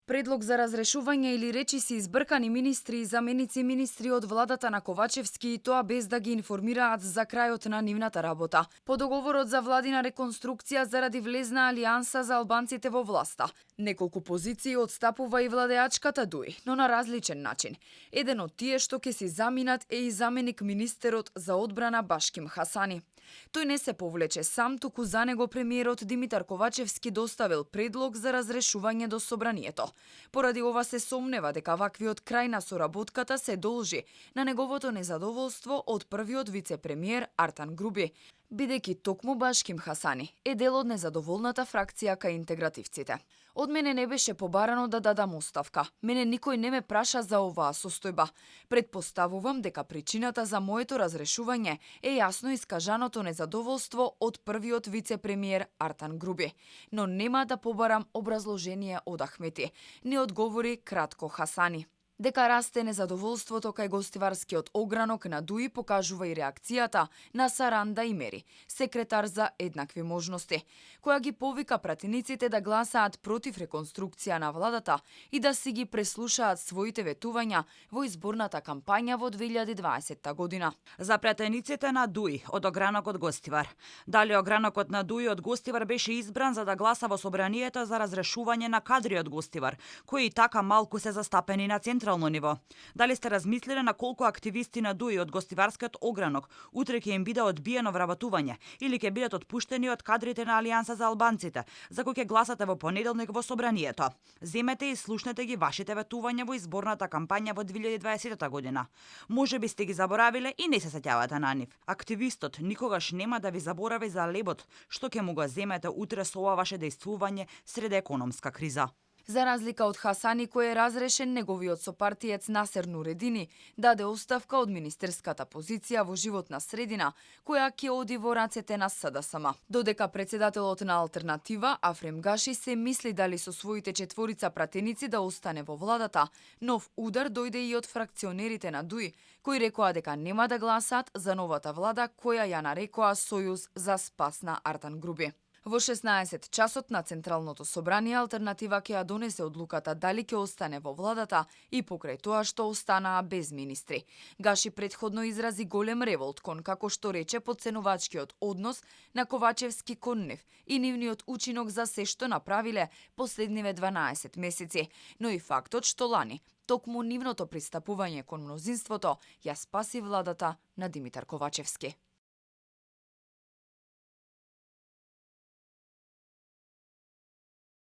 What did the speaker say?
Предлог за разрешување или речиси избркани министри и заменици министри од владата на Ковачевски, и тоа без да ги информираат за крајот на нивната работа. По договорот за владина реконструкција заради влезна алијанса за албанците во власта. Неколку позиции отстапува и владеачката ДУИ, но на различен начин. Еден од тие што ќе си заминат е и заменик министерот за одбрана Башким Хасани. Тој не се повлече сам, туку за него премиерот Димитар Ковачевски доставил предлог за разрешување до собранието. Поради ова се сомнева дека ваквиот крај на соработката се должи на неговото незадоволство од првиот вице-премиер Артан Груби, бидејќи токму Башким Хасани е дел од незадоволната фракција кај интегративците. Од мене не беше побарано да дадам оставка. Мене никој не ме праша за оваа состојба. Предпоставувам дека причината за моето разрешување е јасно искажаното незадоволство од првиот вице-премиер Артан Груби. Но нема да побарам образложение од Ахмети, не одговори кратко Хасани. Дека расте незадоволството кај гостиварскиот огранок на ДУИ покажува и реакцијата на Саранда Имери, секретар за еднакви можности, која ги повика пратениците да гласаат против реконструкција на владата и да си ги преслушаат своите ветувања во изборната кампања во 2020 година. За пратениците на ДУИ од огранокот Гостивар. Дали огранокот на ДУИ од Гостивар беше избран за да гласа во собранието за разрешување на кадри од Гостивар, кои и така малку се застапени на централно ниво? Дали сте размислиле на колку активисти на ДУИ од Гостиварскиот огранок утре ќе им биде одбиено вработување или ќе бидат отпуштени од кадрите на Алијанса за албанците, за кои ќе гласате во понеделник во собранието? Земете и слушнете ги вашите ветувања во изборната кампања во 2020 година. Може би сте ги заборавиле и не се сеќавате на нив. Активистот никогаш нема да ви заборави за лебот што ќе му го земете утре со ова ваше дејствување сред економска криза. За разлика од Хасани, кој е разрешен, неговиот сопартиец Насер Нуредини даде оставка од министерската позиција во животна средина, која ќе оди во рацете на СДСМ. Додека председателот на Алтернатива, Афрем Гаши, се мисли дали со своите четворица пратеници да остане во владата, нов удар дојде и од фракционерите на ДУИ, кои рекоа дека нема да гласаат за новата влада, која ја нарекоа Сојуз за спас на Артан Груби. Во 16 часот на Централното собрание Алтернатива ќе ја донесе одлуката дали ќе остане во владата и покрај тоа што останаа без министри. Гаши предходно изрази голем револт кон, како што рече, потценувачкиот однос на Ковачевски кон нив и нивниот учинок за се што направиле последниве 12 месеци, но и фактот што лани токму нивното пристапување кон мнозинството ја спаси владата на Димитар Ковачевски.